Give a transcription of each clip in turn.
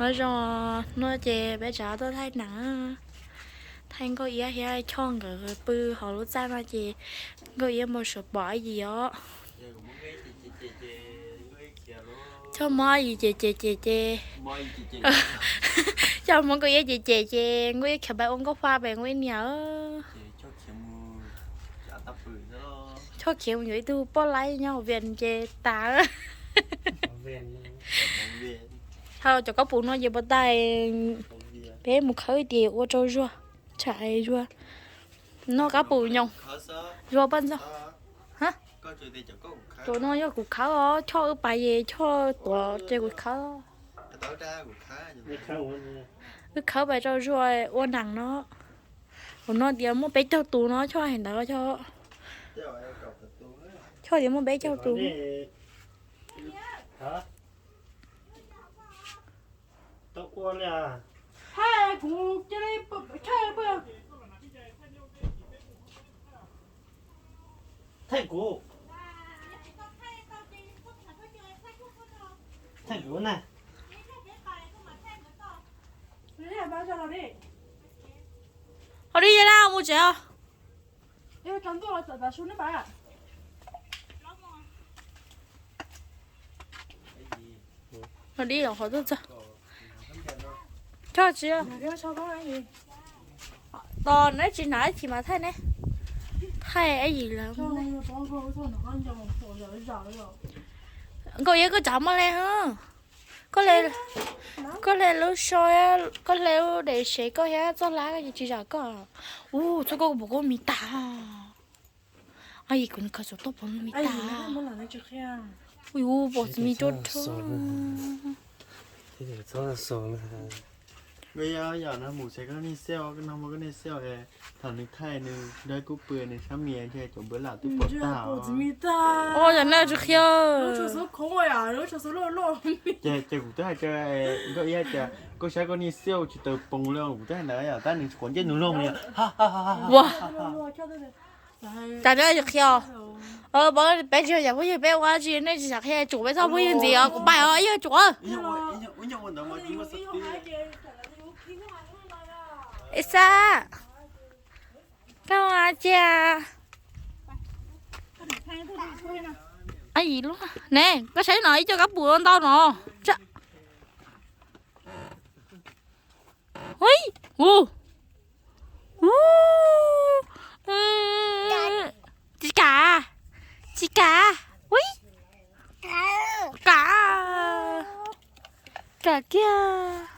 Nyob zoo, hnub no ces peb rov tuaj thaij nees, thaij Nkauj Iab thiab Choj nkawd pw hauv lub txaj no ces Nkauj Iab mus sawv pom Ab Yim os. Choj muab Ab Yim cem cem cem ces, Choj muab Nkauj Iab cem cem ces Nkauj Iab khiav pais ua nkauj fa pem Nkauj Iab niam. Choj khiav mus yuav ib tug poj laib nyob hauv Vias ces tas. Thaum cov kab pum no ces puas tas, peb mus khawb ces ua rau Zuag, tsham Zuag noj kab pum nyoos. Zuag poj ntxoog, tus no yog kuv khawb os, Choj wb pais ces Choj tuav ces kuv khawb. Wb khawb pais rau Zuag ua nees no. Tus no tias muaj peb caug tus no, Choj hais ntawd, Choj tias muaj peb caug tus. Thaij kuv, thaij kuv na. Ho li na, mus tsev os. Los di los qhov tuaj txog. Choj tsis, tos neb tsis hnav ib chim mas thaij ne. Thaij Ab Yim lawm. Nkauj Iab koj tsav muaj le, koj le, koj le lub so, koj le lub dej sev koj thiab txoj hlab koj ces tsis zam koj. Ua txhua koj pom koj mis tag. Ab Yim kuv nws khaws txog toj pom mis tag. Ua pom txiv mis rau rau. Nkauj Iab, yog no mus tsev koj niag xiab, koj no muaj koj niag xiab, thaum nws thaij nws nrog kuv pw nws sab mis ces cov npawb lam twb pom tag. Ua yog nej tsis qhia. Ces kuv twb hais tias Nkauj Iab tias koj saib koj niag xiab tsis tau poos li, kuv twb hais ntawd yom, tab nws tsis quav ntsej nws loj li. Ua, cas nej tsis qhia? Peb tsis yog phooj ywg peb ua tsis, nej tsis xav qhia tsum peb txoj phooj ywg ntxiv os, kuv pais os ib yog tsum. Ib sab, koj ua cia. Ab Yim lub ne, koj saib no ib co kab pum ntau no. Ui, u, u, tsis kam, tsis kam, ui, kam, kam kiag,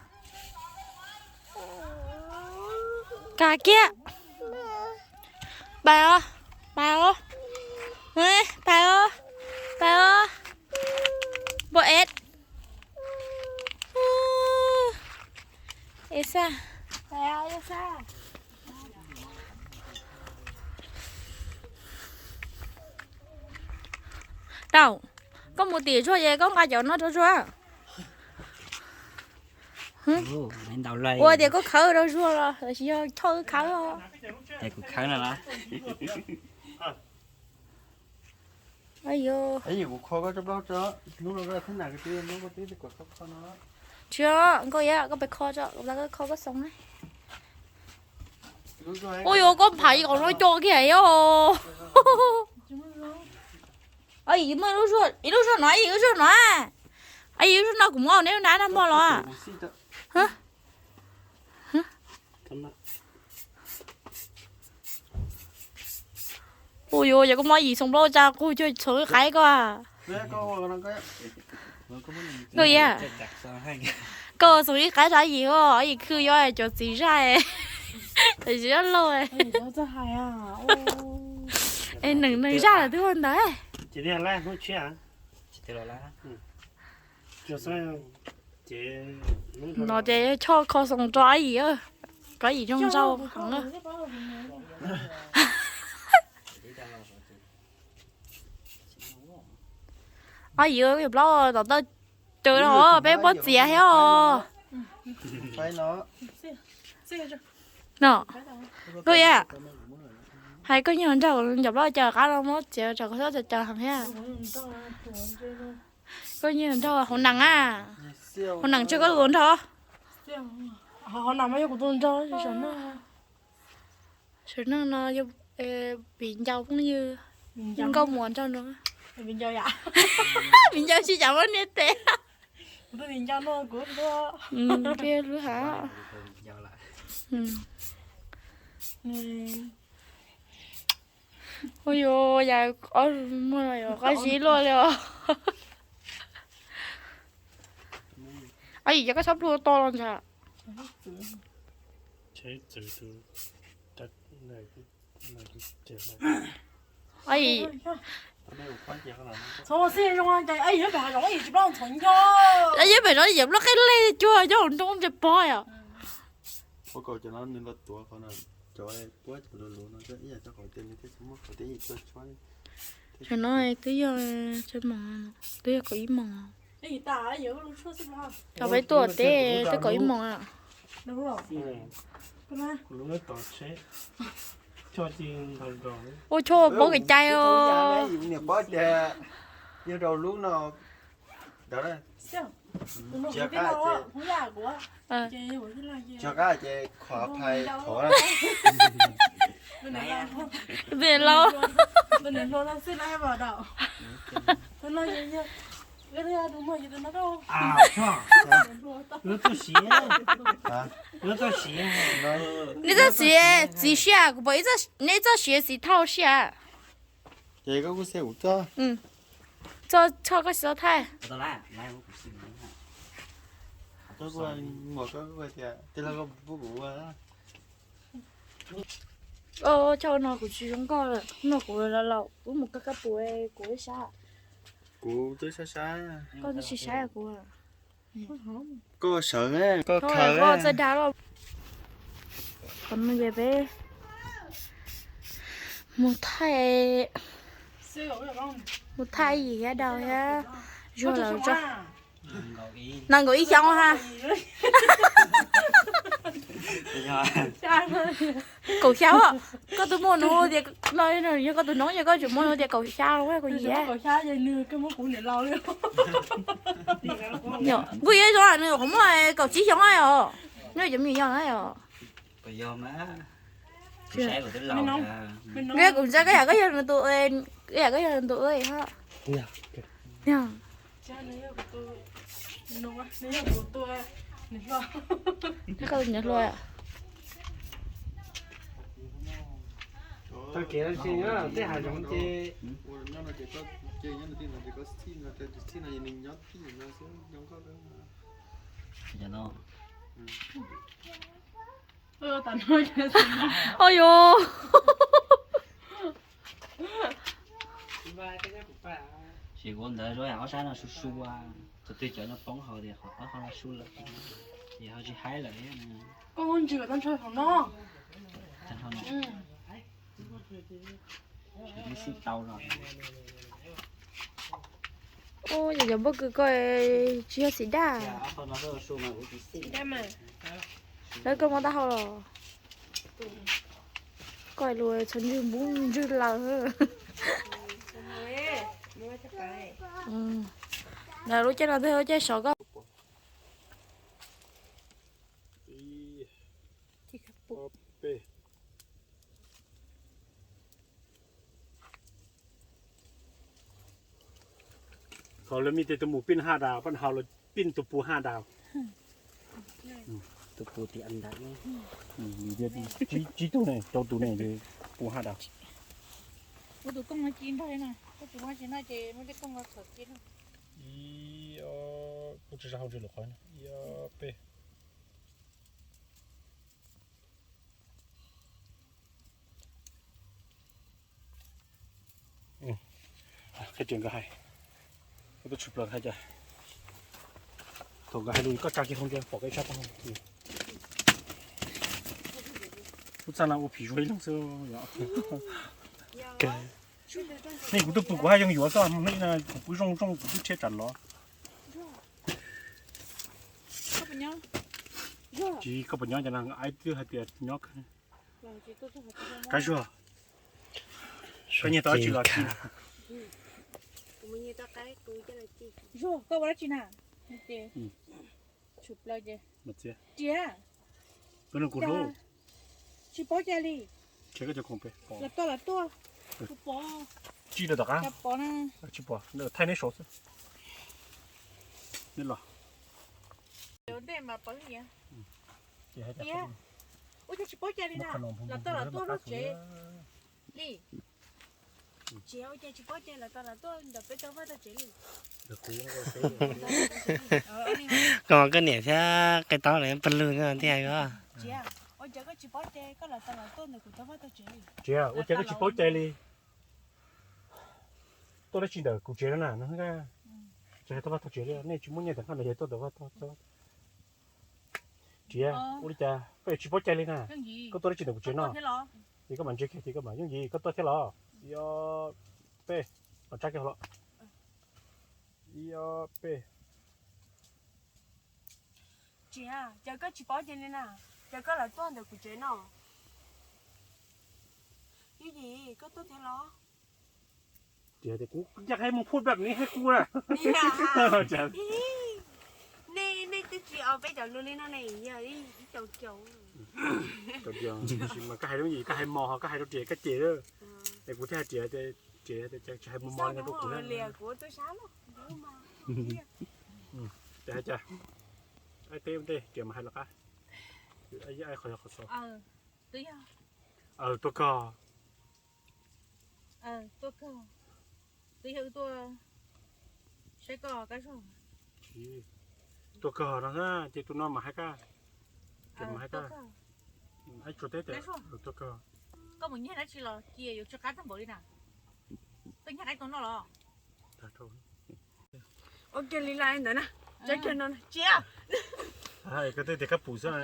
kam kiag. Pais os, pais os, pais os, pais os. Npua es. Es xaj. Tau, koj mus tim Zuag es koj nqa cov no rau Zuag. Ua tias koj khawb rau Zuag los los sis yog Choj wb khawb? Kuv khawb no los. Tsis, Nkauj Iab, koj pes kho tso, koj kho koj xoom na. Ua yuav koj phav ib qhov no co kiag os. Ib lub zuag no, ib lub zuag no, ib lub zuag no kuv muab neb lub nab nag mog los. Ua yuav, yog koj muab Yim xoom plaub tsa qug cuag xoom ib qaib koj. Koj Iab, koj xoom ib qaib tsa Yim os, Yim khw yuav cov txiv zaj, txiv zaj laug. Es neeg neeg zaj lawm twb ua ntawd. No ces Choj kho xoom rau Ab Yim, kom Ab Yim zoo nraug heev. Ab Yim, yog plaub tom taw caws no peb muab txiav thiab os. No, Nkauj Iab, hais koj nyiag nraug cov plaub caws qab no muab txiav tsam koj txhob caws heev thiab. Koj nyiag nraug hauv nees a, hauv nees tseg koj lus nraug. Ho, ho na mas yog kuv tus nraug saum no. Saum no no yog viv ncaus phooj ywg, yog nkauj muam nraug no. Viv ncaus tsis cas muab niam tes. Hlub hav. Ua yus yam ob muag no yuav qab zib luaj li os. Yim, yog koj txhob plhu to los ntag. Yog pem no yim lub qeb lej cuag nyob hauv nroog ntses pog yom. Tam no twb yog tsawg moos, twb yog kaum ib moos. Tau peb tuaj teb twb kaum ib moos. Ua choj poob kev cai os. Tus niam laus. Neb txoj siav txiv siab, kuv pom neb txoj siav txiv thauj siab. Ces koj kuj xia kuv txoj. Txoj, txoj koj tsis tau thaij. Ua no kuv tsis zoo nkauj lawm, no kuv laus laus, wb mus kab kab pus kuv ib sab. Kuv twb sab sab. Koj twb tsis saib kuv. Koj sawv, koj khaws. Txawj dag los. Qhov no ces peb mus thaij, mus thaij yim thiab daus thiab zuag lawm tso. Nees nkaum ib xyoo ha. Kaum xya os. Koj tus muaj nuv tias no yog koj tus noov, yog koj tseem muaj nuv tias kaum xya los kaum yim. Kuj yog zoo nws qhov muaj kaum tsib xyoo os. Nws cov me nyuam yog na yom. Nws kuv ntsia koj yam koj yog nws tus, yam koj yog nws tus ua ho. Koj tus niam hluas. Tag kev los tsis nyob tej hav zoov ces. Oj yus. Ces kuv ntawd ob sab no su su, thaum twg cov no poob hauv tias qhov tob qhov no su lawm, ces ho tsis haib lawm. Koj muab ntsis kom tag nrho hauv no. Tag nrho no. Ib xib tau no. Ua yog cov pob kws ko tsis yog txiv daj. Lawv koj muab taub hau los. Koj lus txhua ntswg npub ntswg laws. Lub caij no twb lub caij sov koj. Thaum lawv me tes tus mus pij haj das, paj hau los pij tus pus haj das. Tus pus tias ntawd. Tsib tug ne, rau tus ne, pus haj das. Ua tus kooj no ci nrog na, koj tus ua tsis noj ces muab tej kooj no khawm ci noj. Ib, ob, kuv tsis sab hauv ntsis lawm qhov ib, ob, peb. Qhib riam nkawd hais, koj tuaj tshwm plaws hais cas. Thaum nkawd hais lus koj tsa kiag hauv ntsia pom koj ib sab taub hau. Lub txaj no ua phim zuag ib leeg xwb. Nej kuv tuaj pw kuv haj yeej yuav xwb, nej kuv pw zoo zoo kuv twb rhiab tsam los. Tsis koj puas nyob, cov no aib twb hais tias nyob. Kab Zuag, koj nyiag tau dab tsi los ci? Zuag, koj ua dab tsi na? Tsis paub cas li. Los tuaj los tuaj. Tsis rau tom qab. Tsis pom, thaij neb saud xwb. Neb los. Ua cas tsis paub cas li na. Los tuaj los tuaj lub tsev li. Tsis ua cas tsis paub cas los tuaj los tuaj ntawm peb tau vaj tau tsev li. Koj koj niam thiab qe taub lawv pawg lug no thiaj os. Tsis ua cas koj tsis paub cas koj los tuaj los tuaj ntawm kuv tau vaj tau tsev li. Tsis ua cas koj tsis paub cas li. Tuaj dab tsi ntawm kuv tsev no na no. Tsis hais tau vaj tau tsev li, nej tsis muaj nyiaj tawm nqaj no yog tuaj ntawm vaj tau. Tsis ua li cas koj yuav tsis paub cas li na. Koj tuaj dab tsi ntawm kuv tsev no? Ces koj mam ntsia kiag ces koj mam yooj yim koj tuaj thiab los. Ib ob peb, los tsa kiag los. Ib ob peb. Tsis, cas koj tsis paub ces li na, cas koj los tuaj ntawm kuv tsev no. Yooj yim koj tuaj thiab los. Tias kuv ncaj qha mus phut npam ni hais kuv na. Nej, nej twb tsis o peb cov lus li no ne, yog ib caum caum. Tab sis mas koj hais lub yim koj hais mos ho koj hais rau riam koj cem lawm. Es kuv thiaj hais riam, riam tsis hais mos mos li no rau kuv na. Kuv tuaj sab los. Ces hais cas? Aib teb ua ntej riam mas hais los qab. Aib qhov yog qhov xaus. Aw, tuaj kog. Tuaj kog no na, ces tus no mas hais kab. Ces mas hais kab. Aib tsuas teb tias tuaj kog. Koj mus nyiag dab tsi los cia yuav tsw qab tag npaum li na. Koj nyiag qaib tau noj los? Ua kiag li lawm ntawd na. Tsaib kiag no tsia. Koj twb tias kab pum xwb.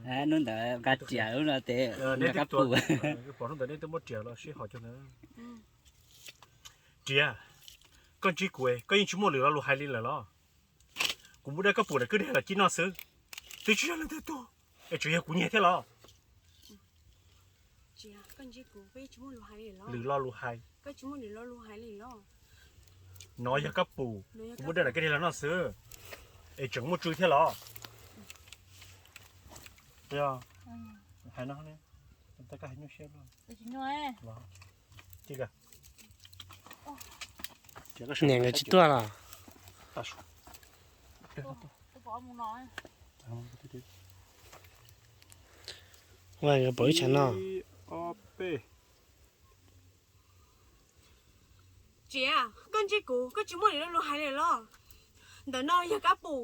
Hnub ntawd nqa riam lub no tes nqa kab pum. Pom hnub ntawd nej twb muab riam los sib hom cuag ntawd. Riam, koj ntsib kuv koj yeej tsis muaj lwm lo lus hais li lawm los? Kuv muab dawb kab pum ntawm kwj deg los cia noj xwb. Twb tsis yog leej twg tuag, es tseem yog kuv nyiag thiab los? Lwm lo lus hais. No yog kab pum, kuv muab dawb ntawm kwj deg los noj xwb, es tseem muaj tsw thiab los? Niam nkawd tsis tuaj los? Ua nkawd pom ib tsam no. Tsis, koj ntsib kuv koj tsis muaj lwm lo lus hais li los? Ntawm no yog kab pum,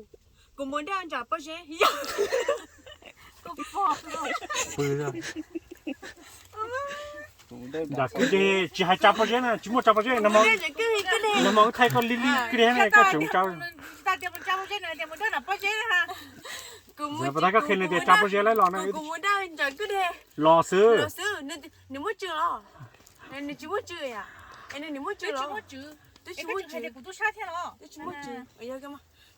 kuv mus dawb nram pob zeb yog. Nram kwj deg tsis hais tsa pob zeb na, tsis muaj tsa pob zeb no. Nag hmo wb thaij koj lig lig kwj deg na koj tseem tsa. Pas tas koj qhia nws tias tsa pob zeb lawm los na. Los xwb. Nws muaj tsw los? Nws tsis muaj tsw. Nws muaj tsw los? Twb tsis muaj tsw. Twb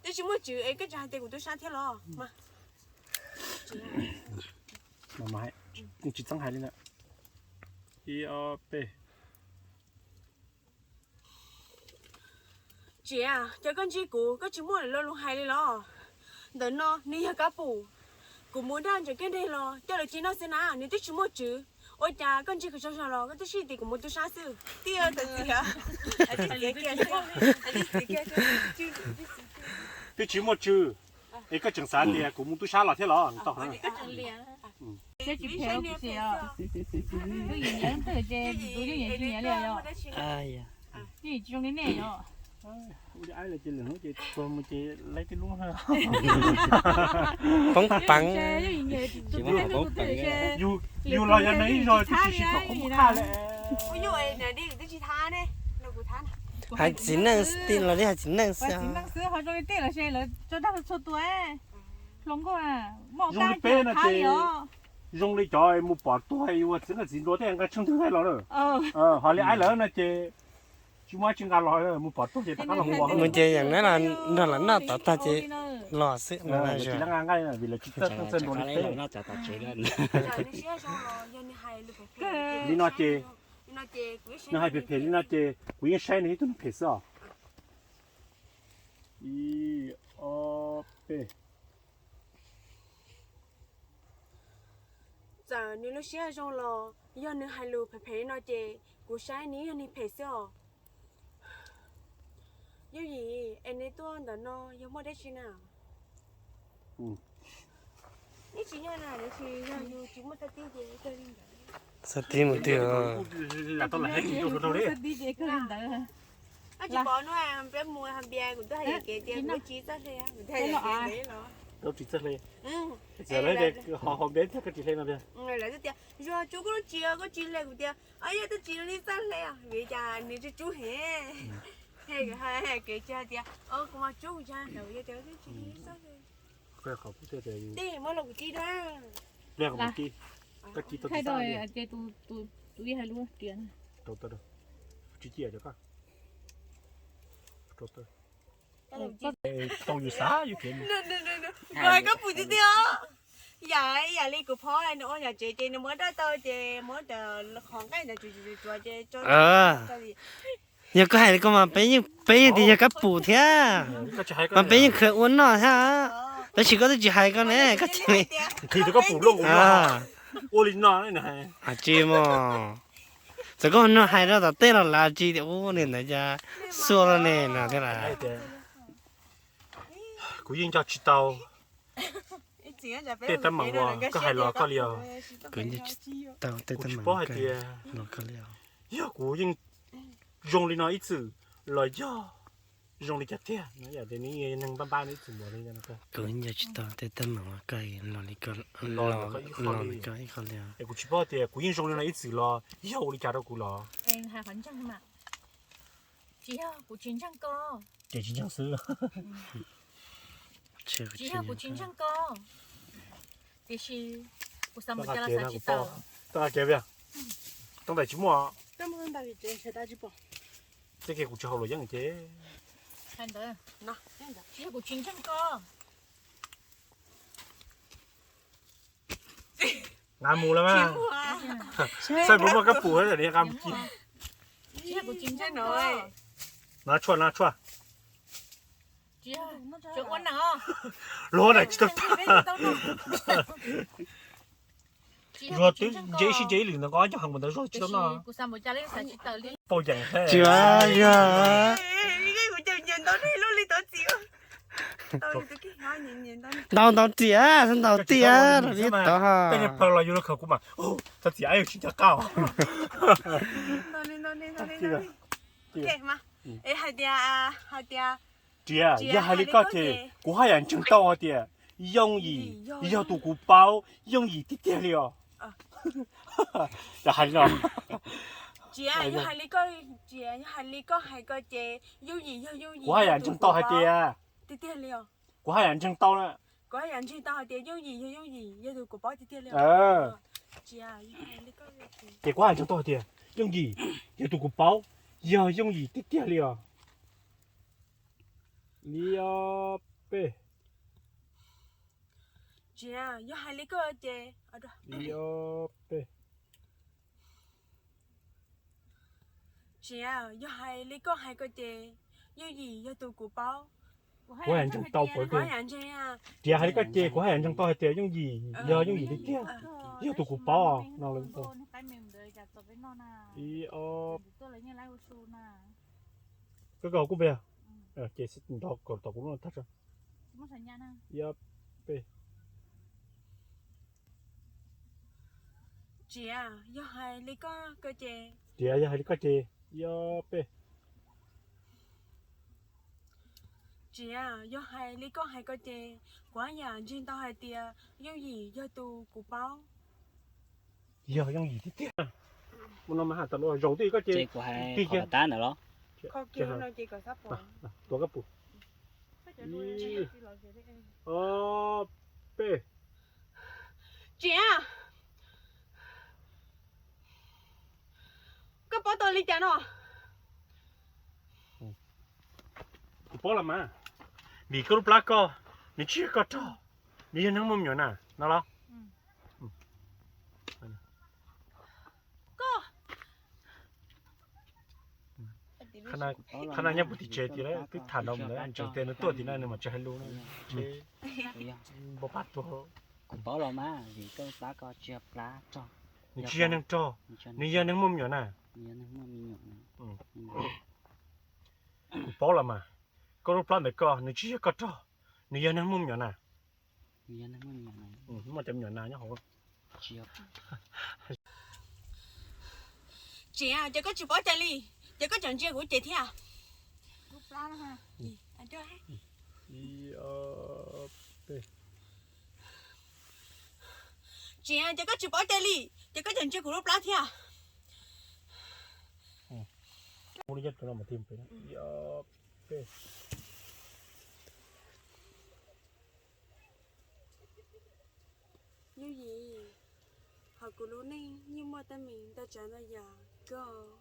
tsis muaj tsw es koj tseem hais tias kuv tub sab thiab los? Tsis txeeb hais li na. Ib ob peb. Tsis, cas koj ntsib kuv koj tsis muaj lwm lo lus hais li los? Ntawm no nws yog kab pum, kuv mus dawb nram kwj deg los coj los cia noj xwb na, nws twb tsis muaj tsw. Ua cas koj ntsib kuv tsaug zog los koj twb sib tias kuv mus tub sab xwb. Twb tsis muaj tsw, es koj tseem xav tias kuv mus tub sab los thiab los? Poob peev. Yus los yog nws ib zaug twb tsis sib kom qhov muaj qhaj li. Hais txiv neej xwb los li hais txiv neej xwb. Zoo li peb no ces, zoo li cov mus pom tuag ua txiv neej txiv nruas tej nqa tsheej ntwg thaij los na. Ho li aib lawv no ces tsis muaj dab tsi nqa los, mus pom tuag ces rov qab los mus. Mus ces yam neb los nrog lawv noj tod tag ces los xwb no. Vim lawv tsis txawj nruas li peb. Li no ces, nws hais phem phem li no ces kuv yeej saib nws ib tug neeg phem xwb os. Ib, ob, peb. Txawm nws lub siab zoo los yog nws hais lus phem phem no ces kuv saib nws yog neeg phem xwb os. Yooj Yim, es neb tuaj ntawm no yog muaj dab tsi na? Neb tsis nyob na, neb tsis yog yus tsis muaj xab tib ces kawg li ntawd. Xab tib mus twg? Koj tsis pom no, peb mus Npias kuv twb hais kev tias kuv tsis txawj hle, kuv twb hais kev ntawd los. Koj tsis txawj hle. Txawm lawv tias ho ho npias tag koj tsis hle no tiag. Lawv twb tias Zuag tsub koj lub tsis, koj tsis hle, kuv tias o yog twb tsis li txawj hle, vim cas nws tsub tsub heev. Kev tsis hais tias o kuv mas tsub kuv tsis hais ntawd, yog tias twb tsis li txawj hle. Tej muab los kuv tib dua. Pliag kuv tib, koj tib tau tsis txawj ces tus ib hais lub riam rau tau, tsis cia rau koj. Tau yus xav yus kev. Koj pum tiag tiag. Yam, yam li kuv phob nws ua yam tsev ces nws muab dawj tau ces muab qhov nqaij ntawd tsuav tsuav tsuav ces tso. Yog koj hais li ko mas peb yeej, peb yeej tias yog koj pum thiab, mas peb yeej khaws ua noj thiab. Tab sis koj twb tsis hais koj ne, koj cia li. Ua li no, tsis mog. Txawm koj nug hais rau tom tej los lav tsis tias ua li ntawd cas xuas los ne no thiab las. Kuv yeej nco tsis tau tej teeb meem uas koj hais los koj li os. Kuv nco tsis tau tej teeb meem koj hais tias yog kuv yeej zoo li no ib txwm los yog zoo li cas tiag no, yam li neb neeg npab npab neb ib txwm mus li no. Kuv nco tsis tau tej teeb meem uas koj hais los li ko, los li ko ib qho li. Es kuv tsis paub tias kuv yeej zoo li no ib txwm los yog ua li cas rau kuv los. Tsis yog kuv tsis ntseeg koj. Ces tsis ntseeg xwb. Tsis yog kuv tsis ntseeg koj, tiam sis kuv xav mus cas los xav tsis tawm. Tau kev, tau ntais tsis muaj. Txij kiag kuv tsis haus luam yeeb ces. Tsis yog kuv tsis ntseeg koj. Nqa mus lawm mas. Saib puas muaj kab pum li nqa mus ci. No tshuaj, no tshuaj. Luag na tsis tau tag. Zuag twb ntse ib sij ntse ib lwm ntawd nqa cov heev mus ntawd Zuag tsis tau noj. Tau yeem thiab. Tsis, Zuag. Ntau ntau tiam, ntau tiam los li tod. Tej niag plaws los yus los khawm kuv mas txhob txiav yus tsis nco qab. Hais tias, hais tias, Tsis, yog hais li koj ces kuv haj yam ntseeg tau hais tias Yooj Yim yog tus kuv paub, Yooj Yim tiag tiag li os. Tsis, yog hais li koj, tsis, yog hais li koj hais ko ces Yooj Yim yog Yooj Yim, kuv haj yam ntseeg tau hais tias tiag tiag li os. Kuv haj yam ntseeg tau na. Kuv haj yam ntseeg tau hais tias Yooj Yim yog Yooj Yim yog tus kuv paub tiag tiag li os. Ces kuv haj yam ntseeg tau hais tias Yooj Yim yog tus kuv paub, yog Yooj Yim tiag tiag li os. Li ob peb. Tsis, yog hais li koj ces, li ob peb. Tsis, yog hais li koj hais ko ces Yooj Yim yog tus kuv paub. Kuv haj yam ntseeg tau, kuv haj yam ntseeg. Tsis, hais li koj ces kuv haj yam ntseeg tau hais tias Yooj Yim yog Yooj Yim tiag tiag, yog tus kuv paub no. Li ob. Koj, koj kuj peb, ces nrog kom tau kuv lub no tag tso. Li ob peb. Tsis, yog hais li koj ko ces, Tsis, yog hais li koj ces, li ob peb. Tsis, yog hais li koj hais ko ces kuv haj yam ntseeg tau hais tias Yooj Yim yog tus kuv paub. Yog Yooj Yim tiag tiag. Mus no mas has tas luag zaum twj koj ces, kuv hais qhov tab ntawd los. Tua koj pum. Ob peb. Tsis, koj paub tau li cas no? Kuv paub los mas, vim koj lub plab koj, nws tsis yog koj raug, nws yog neeg muaj me nyuam na no los. Qhab na nyob puag tim tsev tiag, twb tham nrog mus ntawd, ntseeg tias nws tuaj tim no nws mam tsis hais lus no. Npau pab tuag. Kuv paub los mas, vim koj plab ko tsis yog plab rog. Nws tsis yog neeg rog, nws yog neeg muaj me nyuam na. Nws yog neeg muaj me nyuam na. Kuv paub los mas, koj lub plab ntawm koj nws tsis yog koj rog, nws yog neeg muaj me nyuam na. Nws yog neeg muaj me nyuam na. Muaj cov me nyuam na nyob hauv. Tsis yog. Tseem, ces koj tsis pom cas li, ces koj cov ntsia kuv ces thiab. Tseem, ces koj tsis pom cas li, ces koj cov ntsia kuv lub plab thiab. Yus yim, hauv kuv lub neej yeej muaj teeb meem ntau tsav ntau yam kawg.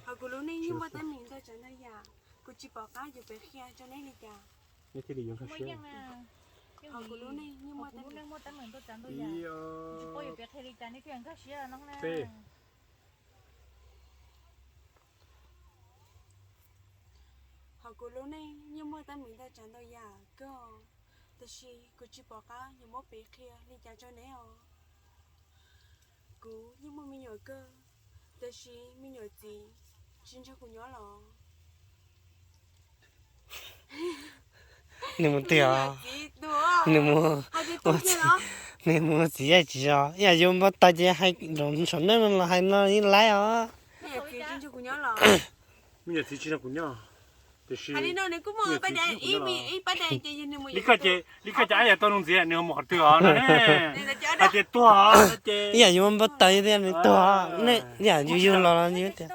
Hauv kuv lub neej yeej muaj teeb meem ntau tsav ntau yam, kuv tsis pom qab yuav piav qhia rau neb li cas. Hauv kuv lub neej yeej muaj teeb meem ntau tsav ntau yam, kuv tsis paub yuav piav qhia li cas neb thiaj nkag siab no na. Hauv kuv lub neej yeej muaj teeb meem ntau tsav ntau yam kawg, tab sis kuv tsis pom qab yuav muab piav qhia li cas rau neb os. Kuv yeej muaj me nyuam kawg, tab sis me nyuam txiv tsis nrog kuv nyob los. Nws mus twg os? Nws mus, nws mus txiv tsis zos, ib yam yuav npau taws ces hais nraum saum neej no los hais no ib laib os. Me nyuam txiv tsis nrog kuv nyob, tiam sis li koj ces ab yam tau nug ntxiv nws mus qhov twg os no ne. Hais tias tuag os ces ib yam yuav npau taws tias nws tuag, ib yam yus yug los tias.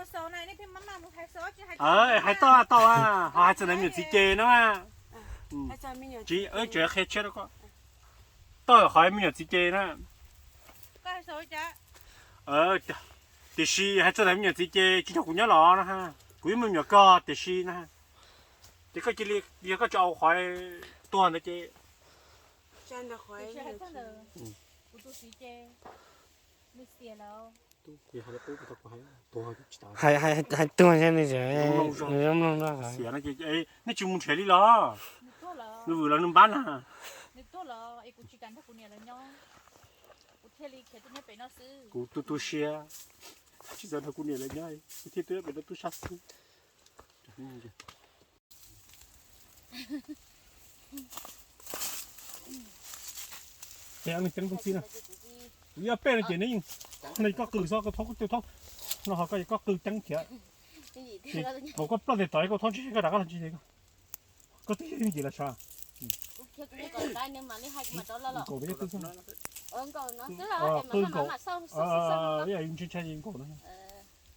Hais tau tau, ho hais txog ntawm me nyuam txiv ces no. Tsis, tseem qhia tshiab rau koj. Tau qhov me nyuam txiv ces na. Tiam sis hais txog ntawm me nyuam txiv ces tsis nrog kuv nyob los na. Kuv yeej muaj me nyuam kawg tiam sis na. Ces koj cia li, yog koj tsis au qhov tuag ntawd ces. Hais tuag ne, zoo mloog. Nej tsis mus nrhiav li los? Nws vwm los nws npab na. Kuv tu tu siab, tsis tau nrog kuv niam lawv nyob, kuv thiaj tuaj pem no tub sab xwb. Ces nws ceeb tub txib na. Kuv ib peb no ces neb yeej, no koj qw xwb, koj thaub koj tu thaub, no ho koj koj qw ceeb thiab. Ces thaum koj ploj tes tod koj thaub ntsej koj rov qab los ntsej koj. Koj twb yog yooj yim los sav. Nkaum peb xwb, qw nkaum, ib yam yus ntshai ntshai nkaum no.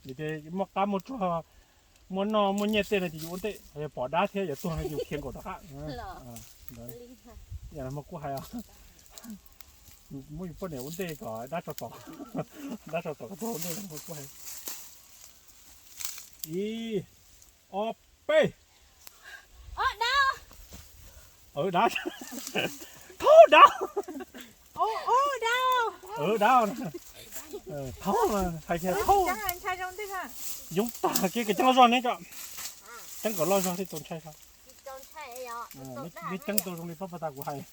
Vim tias muaj qab muaj tsuag, muaj noj muaj nyiaj tej no ces yus ua ntej, yog pom dab thiab yuav tuag no ces yus khiav nkaum rov qab. Yam no mas kuj hais, muab yus poj niam ua ntej kom dab tso tom, dab tso tom kom tuag ua ntej mas kuj hais. Ib, ob, peb. Dab, thaub dab. Dab, thaub, hais kiag thaub. Yoov tag kev, koj ceeb loj zog ne, ceeb kom loj zog thiaj txaus ntshai. Nej ceeb tau zoo li pab pas tas kuv hais.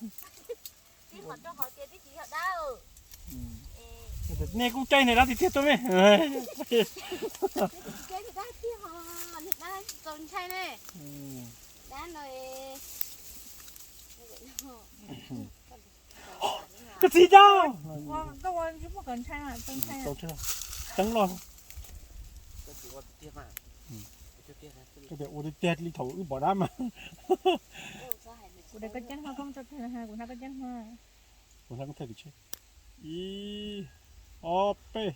Nej kuj caij niag dab tiag tiag tuaj me. Koj txiv dab. Ceeb loj. Koj tias ua tiag tiag li thaum wb pom dab mas. Kuv hnav koj ceeb, kuv hnav koj ceeb. Ib, ob, peb.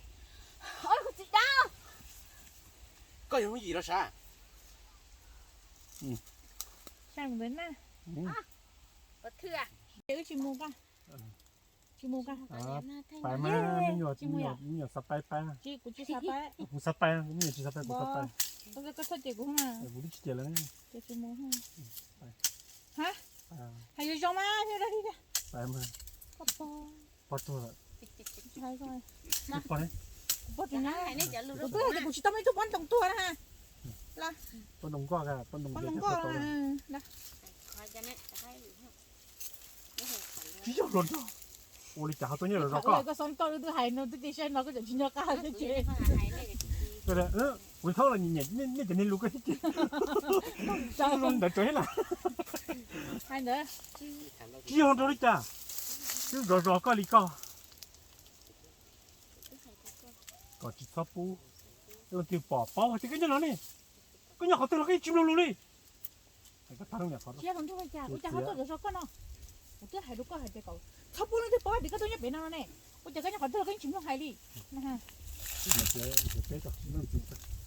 Koj yog yooj yim los sav. Tsis mus, pais mas, me nyuam xav pais, pais. Kuv xav pais, me nyuam tsis xav pais, kuv xav pais. Koj txhob cem kuv, kuv twb tsis cem lawm. Hais zoo zoo mas, pais mas. Pog tuag lawm. Kuv pog tsis nyob, kuv twb hais tias kuv tsis tau muaj ib tug poj ntxoog tuag na. Poj ntxoog nkoj, poj ntxoog nkoj. Yog hluas nraug, ua li cas ho tuaj nyob zov zos koj? Koj xoob koj twb hais no twb tsis saib no koj tseem tsis nyob qab ces. Kuv thaub los nyiam nyiam nej cov niag lus koj thiab ces. Ntawd tsuav thiab na. Tsis yog hluas nraug li cas, twb zov zos koj li koj. Kom tsis txhob pub leej twg pom paub hais tias koj nyob no ne. Koj nyob qhov twg los koj yeej tsis mloog lus li. Tsis yog hluas nraug li cas, ua cas ho tuaj zov zos koj no? Kuv twb hais rau koj hais tias kom txhob pub leej twg paub hais tias koj tuaj nyob pem no no ne. Ua cas koj nyob qhov twg los koj yeej tsis mloog hais li. Peb tsis mloog txiv.